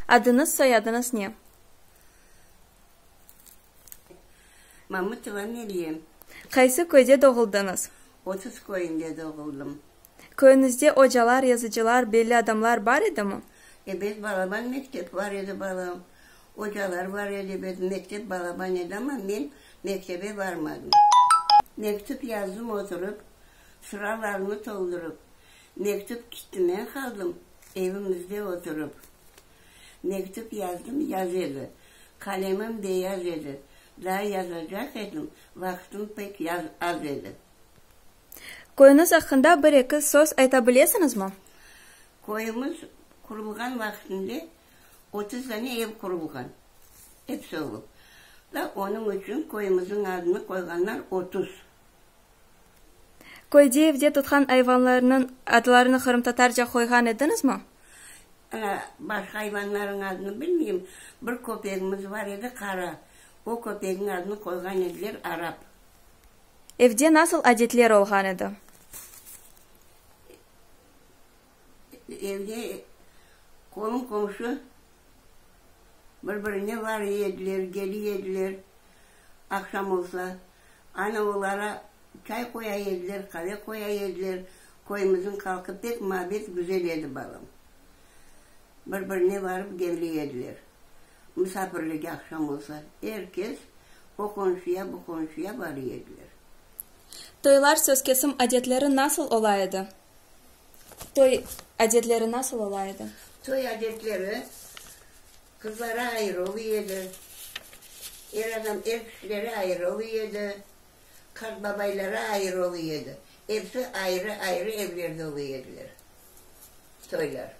Adıñız, soyadıñız ne? Mamutova Meryem. Qaysı köyde doğuldıñız? 30 köyünde doğuldım. Köyüñizde ocalar, yazıcılar, belli adamlar bar edimi? Ebet, balaban mektep bar edi, balam. Ocalar bar edi, ebet, mektep balaban edi, amma men mektebe barmadım. Mektüp yazdım oturıp, sıralarnı toldurıp. Mektüp kitti, men qaldım evimizde oturıp. Mektüp yazdım, yaz edi, qalemim beyaz edi, daa yazacaq edim, vaqtım pek az edi. Köyüñiz aqqında bir-eki söz ayta bilesiñizmi? Köyümiz qurulğan vaqtında 30 dane ev qurulğan, episi olıp. Da onıñ içün köyümizniñ adını qoyğanlar 30. Köyde evde tutqan ayvanlarnıñ adlarını qırımtatarca qoyğan ediñizmi? Ana, başqa ayvanlarnıñ adını bilmeyim. Bir köpegimiz bar edi, qara. O köpegniñ adını qoyğan ediler Arap. Evde nasıl adetler olğan edi? Evde qolum-qomşu bir-birine var ediler, geliy ediler. Aqşam olsa, ana olara çay qoya ediler, qave qoya ediler. Köyümizniñ halqı pek mabet, güzel edi, balam. Bir-birine varıp geliy ediler. Musafirlige aqşam olsa, er kes o qonşuya, bu qonşuya barıy ediler. Toylar, söz kesim adetleri nasıl ola edi? Toy adetleri nasıl ola edi? Toy adetleri qızlara ayrı oluy edi, er adam, er kişilere ayrı oluy edi, qartbabaylara ayrı oluy edi. Episi ayrı-ayrı evlerde oluy ediler toylar.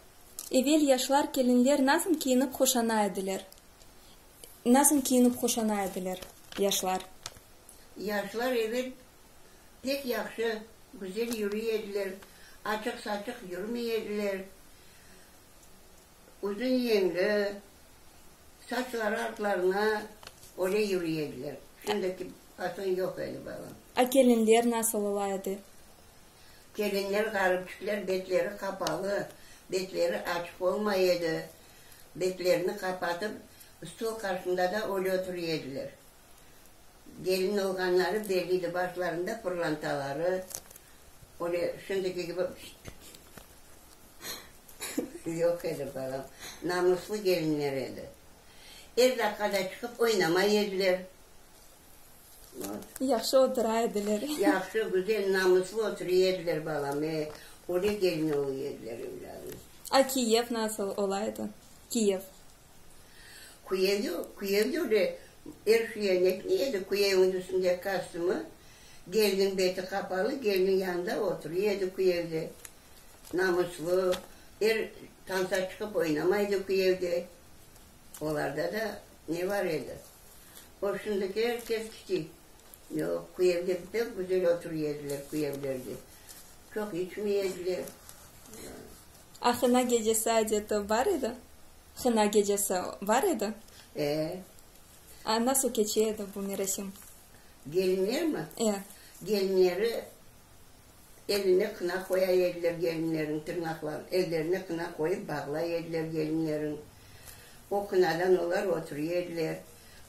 Evel yaşlar, kelinler nasıl kiyinip hoşana ediler? Nasıl kiyinip hoşana ediler yaşlar? Yaşlar evel pek yahşı, güzel yürüy ediler, açıq-saçıq yürmey ediler. Uzun yeñli, saçları artlarına öyle yürüy ediler. Şimdiki fason yoq edi, balam. A kelinler nasıl ola edi? Kelinler, ğaripçikler betleri qapalı, betleri açıq olmay edi. Betlerini qapatıp, stol qarşında da öyle oturuy ediler. Gelin olğanları belli edi, başlarında pırlantaları, öyle şimdiki kibi yoq edi, balam. Namuslı gelinler edi. Er daqqa da çıqıp oynamay ediler. Yahşı otura ediler. Yahşı, güzel, namuslı otura ediler, balam. E, öyle gelin oluy ediler, evlâdım. A kiyev nasıl ola edi? Kiyev. Küyev, küyev de öyle er şeye netmey edi, küyevniñ üstünde kostümı, geliniñ beti qapalı, geliniñ yanında oturuy edi küyev de. Namuslı, er tansa çıqıp oynamaydı küyev de. Olarda da ne bar edi? O şimdiki er kes kiçik. Yoq, küyevde pek güzel oturuy ediler küyevlerde. Çoq içmey ediler. A hına gecesi adeti bar edi? Hına gecesi bar edi? E. A nasıl keçe edi bu merasim? Gelinlermi? E. Gelinleri eline qına qoya ediler gelinlerniñ tırnaqlar, ellerine qına qoyıp bağlay ediler gelinleriñ. O qınadan olar oturuy ediler.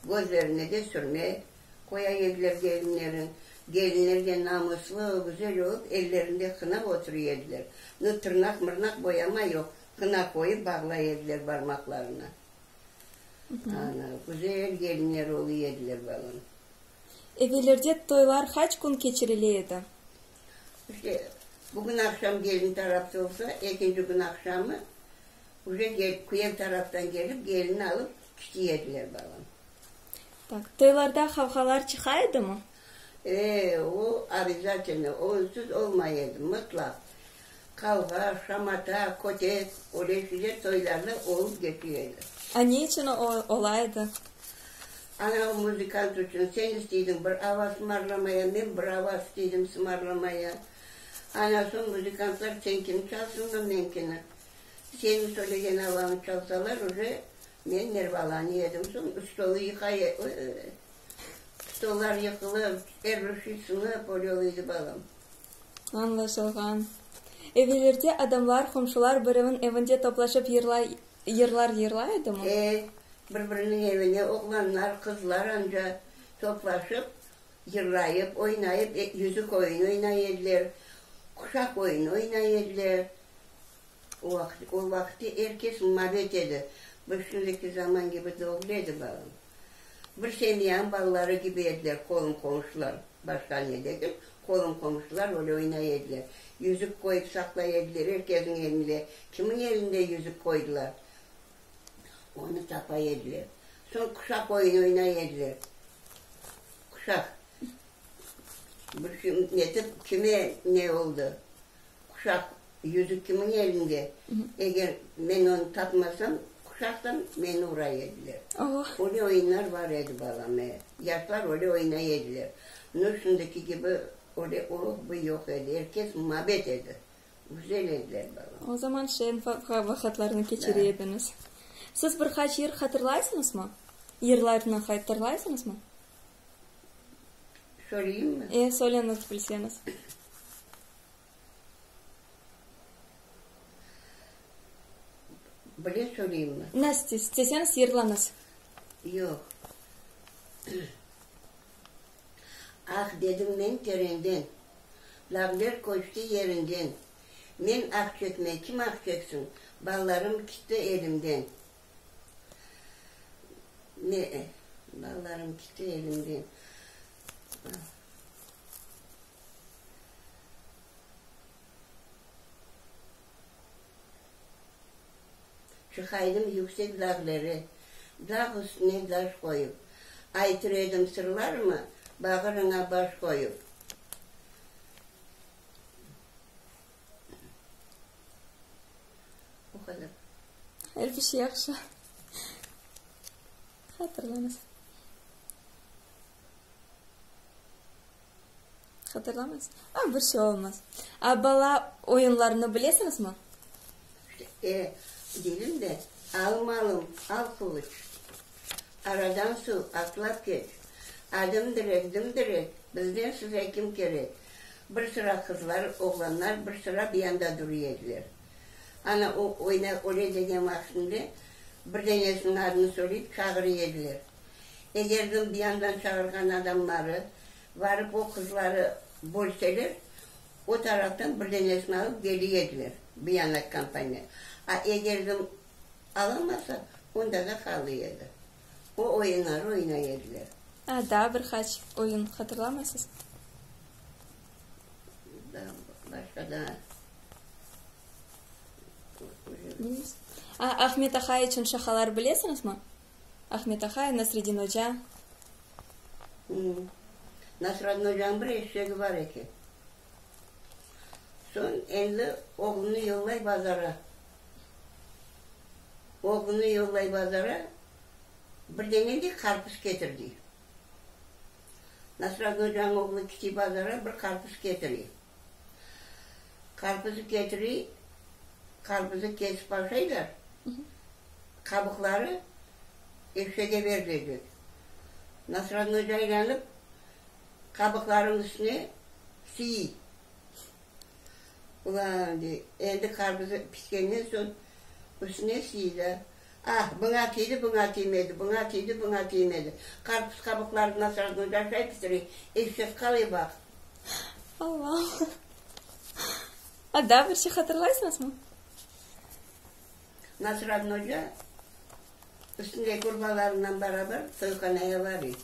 Közlerine de sürme qoya ediler gelinleriñ. Gelinler de namuslı, güzel olıp, ellerinde qına oturuy ediler. Nu, tırnaq-mırnaq boyama yoq, qına qoyıp bağlay ediler barmaqlarına. Ana, güzel gelinler oluy ediler, balam. Evellerde toylar qaç kün keçirile edi? İşte, bugün aqşam gelin tarafta olsa, ekinci kün aqşamı uje küyev taraftan kelip, gelini alıp kitiy ediler, balam. Tak, toylarda qavğalar çıqa edimi? E, o obâzatelno, onsuz olmay edi, mıtlaq. Qavğa, şamata, kötek, öyle şeyler toylarda olıp keçiy edi. A ne içün o ola edi? Ana, o muzıkant içün sen isteydiñ bir ava sımarlamaya, men bir ava isteydim sımarlamaya. Ana, soñ muzıkantlar senkini çalsınmı, menkini? Seniñ söylegen avañı çalsalar, uje men nervalanıy edim. Soñ stolı yıqay, stollar yıqılıp, er bir şey sınıp, öyle oluydı, balam. Añlaşılğan. Evellerde adamlar, qomşular birevniñ evinde toplaşıp yırlay. Yırlar yırlay edimi? E, bir-biriniñ evine oğlanlar, qızlar anca toplaşıp, yırlayıp, oynayıp, yüzük oyunı oynay ediler, quşaq oyunı oynay ediler. O vaqıt, o vaqıtte er kes mabet edi, bir şimdiki zaman kibi degil edi, balam. Bir semyanıñ balaları kibi ediler qolum-qomşular, başqa ne degil, qolum-qomşular öyle oynay ediler. Yüzük qoyıp saqlay ediler er kesniñ elinde. Kimiñ elinde yüzük qoydılar, onı tapay ediler. Soñ quşaq oyunı oynay ediler. Quşaq. Bir şey netip, kime ne oldı? Quşaq, yüzük kimiñ elinde? Eger men onı tapmasam, quşaqtan meni uray ediler. Öyle oyunlar bar edi, balam, e. Yaşlar öyle oynay ediler. No, şimdiki kibi öyle o, bu yoq edi. Er kes mabet edi. Güzel ediler, balam. O zaman şeñ vaqıtlarnı keçire ediñiz. Siz bir qaç yır hatırlaysıñızmı? Yırlarnı hatırlaysıñızmı? Söyleyeyimmi? E, söyleñiz, bilseñiz. Bile söyleyeyimmi? Nasıl isteseñiz, yırlañız. Yoq. Ah, dedim men terenden, Lağler köçti yerinden. Men ah çekmey, kim ah çeksin, Ballarım kitti elimden. Ne, ballarım kitti elimden. Çıqaydım yüksek dağlere, Dağ üstüne taş qoyıp. Aytır edim sırlarımı, Bağırıña baş qoyıp. O qadar. Er bir şey yahşı. Hatırlañız. Hatırlamaysız? A, bir şey olmaz. A, bala oyunlarını bilesiñizmi? E, dedim de, al malım, al qılıç, Aradan suv, atlap keç. Adım direk, dım direk, Bizden size kim kerek? Bir sıra qızlar, oğlanlar bir sıra bir yanda duruy ediler. Ana, o oyna öyle degen vaqtında bir denesiniñ adını söyleyip çağırıy ediler. Eger dım bir yandan çağırğan adamları Varıp o qızları bölseler, o taraftan bir denesini alıp geliy ediler, bir yana kompaniya. A eger de alamasa, onda da qalıy edi. O oyunları oynay ediler. A daa bir qaç oyun hatırlamaysız? Daa başqa daa. Bilmeysiz. A Ahmet ahay içün şaqalar bilesiñizmi? Ahmet ahay, Nasreddin oca. Nasreddin ocanıñ bir eşegi bar eken. Soñ endi oğlunı yollay bazara. Oğlunı yollay bazara, bir dene de qarpız ketir, dey. Nasreddin ocanıñ oğlu kiti bazara, bir qarpız ketiriy. Qarpızı ketiriy, qarpızı kesip aşaylar, qabıqları eşege berilecek. Nasraddin oca aylanıp, qabıqlarınıñ üstüne siyiy. Ulan, dey, endi qarpızı piskenden soñ üstüne siyiy da. Ah, buña tiydi, buña tiymedi, buña tiydi, buña tiymedi. Qarpız qabıqlarını Nasraddin oca aşay pisire, eşek qalay baq. Alla! A daa bir şey hatırlaysıñızmı? Nasraddin oca üstündeki urbalarından beraber toyhanaya varıy.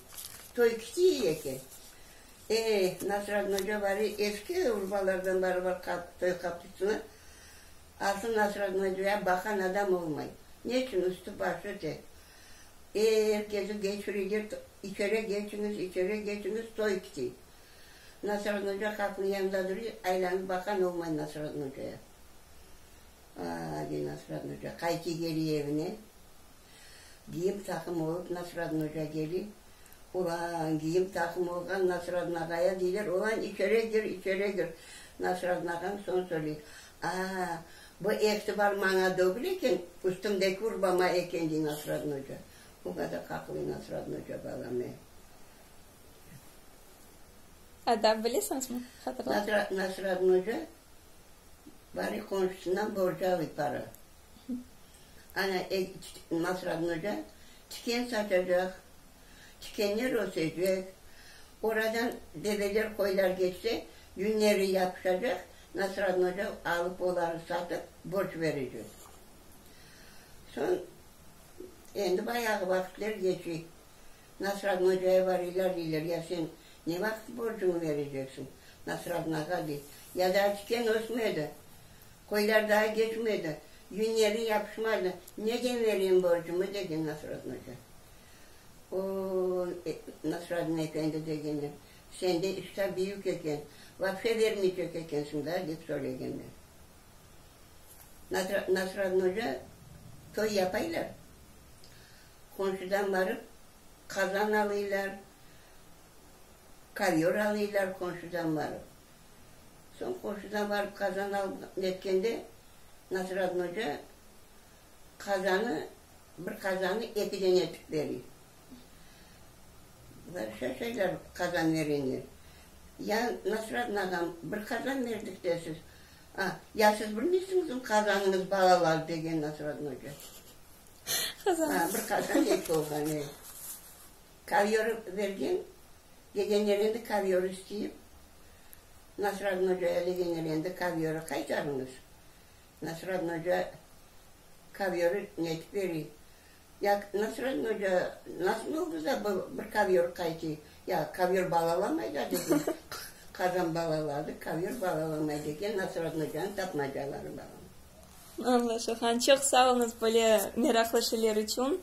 Toy kitiy eken. Eh, Nasraddin oca varıy, eski urbalardan beraber toy qapısına. Asıl Nasraddin ocaya baqan adam olmay. Neçün üstü-başı tek. Er kesi geçiriyler, içeri geçiñiz, içeri geçiñiz, toy kitiy. Nasraddin oca qapınıñ yanında duruy, aylanıp baqan olmay Nasraddin ocaya. A, dey Nasraddin oca, qaytıy keliy evine. Giyim taqım olıp Nasraddin oca keliy. Ulan, giyim taqım olğan Nasraddin ağaya deyler, ulan, içeri gir, içeri gir. Nasraddin ağam soñ söyley, A, bu etibar maña dögül eken, üstümdeki urbama eken, dey Nasraddin oca. O qadar qaqlıy Nasraddin oca balam, e. A daa bilesiñizmi? Hatırlaysıñızmı? Nasraddin oca bari qonşusından borc alıy para. Ana, Nasraddin oca tiken saçacaq, tikenler ösecek, oradan develer, qoylar keçse, yünleri yapışacaq, Nasraddin oca alıp olarnı satıp, borc berecek. Soñ, endi bayağı vaqıtler keçi. Nasraddin ocaya varıylar, deyler, ya sen ne vaqıt borcuñı bereceksiñ? Nasraddin ağa dey, ya daa tiken ösmedi, qoylar daa geçmedi, yünleri yapışmadı, neden bereyim borcumı, degen Nasraddin oca. O, Nasraddin efendi, degenler, sende iştah büyük eken, vapşe bermeycek ekensiñ da, dep söylegenler. Nasraddin oca toy yapaylar. Qonşudan barıp qazan alıylar, kovyor alıylar qonşudan barıp. Soñ qonşudan barıp qazan alıp netkende Nasraddin oca qazanı, bir qazanı ekiden etip beriy. Bular şaşaylar qazan verenler. Ya, Nasraddin ağam, bir qazan berdik de siz. A, ya siz bilmeysiñizmi qazanıñız balalar, degen Nasraddin oca. Qazan. Bir qazan eki olğan, e. Kovyor bergen, degenler endi kovyor isteyip, Nasraddin ocaya degenler endi kovyorı qaytarıñız. Nasraddin oca kovyorı netip berey. Ya, Nasraddin oca, nasıl oldı da bu bir kovyor qaytı? Ya, kovyor balalamay da, degen. Qazan balaladı, kovyor balalamay, degen Nasraddin ocanıñ tapmacaları balam. Añlaşılğan. Çoq sağ oluñız böyle meraqlı şeyler içün.